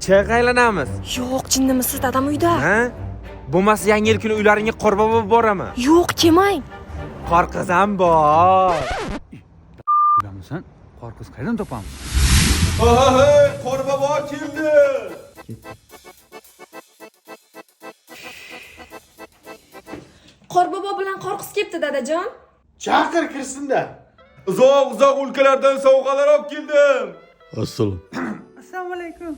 Chayqaylanamiz. Yo'q, jinnimisiz, dadam uyda. Ha? Bo'lmasa yangi yil kuni uylaringga qorbobo boraman. Yo'q, kelmang. Qor qiz ham bor. Bilamisan, qor qiz qayerdan topamiz? Hey, qorbobo keldi. Qorbobo bilan qor qiz kelibdi, dadajon. Chaqir kirsin-da. Uzoq-uzoq o'lkalardan sovg'alar olib keldim. Assalom. Assalomu alaykum.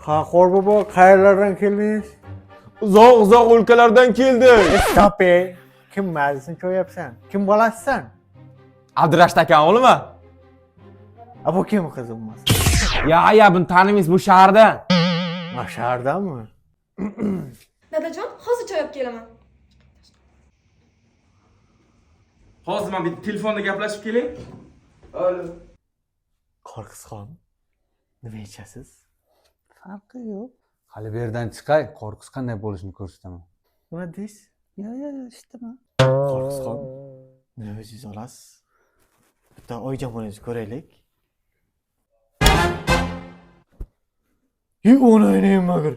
Ha, Qorbobo, qayerlardan keldingiz? Uzoq-uzoq o'lkalardan keldim. Stop ey. Kim mazisini ko'ryapsan? Kim bolasisan? Abdurashid aka o'g'limi? A bu kim qizim emas? Ya, ya, buni tanimaysiz, bu shahardan. Ma shahardanmi? Dadajon, hozir choy olib kelaman. Hozir men bitta telefonda gaplashib kelay. Alo. Qorqizxon. Nima ichasiz? Farqi yo'q. Hali bu yerdan chiqay, qor qiz qanday bo'lishini ko'rsataman. Nima deysiz? Yo, yo, yo, eshitaman. Qorqizxon. Nima o'zingiz olasiz? Bitta oy jamolingizni ko'raylik. Ey, onayni magar.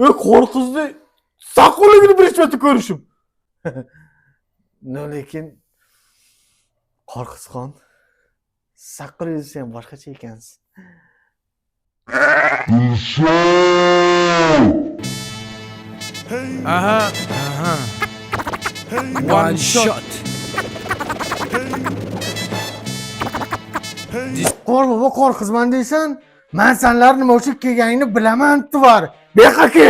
Ey, qorqizni saqoligini birinchi marta ko'rishim. No, lekin Qorqizxon saqqil yuzi ham boshqacha ekansiz. Aha, aha. One shot. Qorbobo qorqizman deysan? Man sanlar nima uchun kelganingni bilaman, tuvar. Beqaki.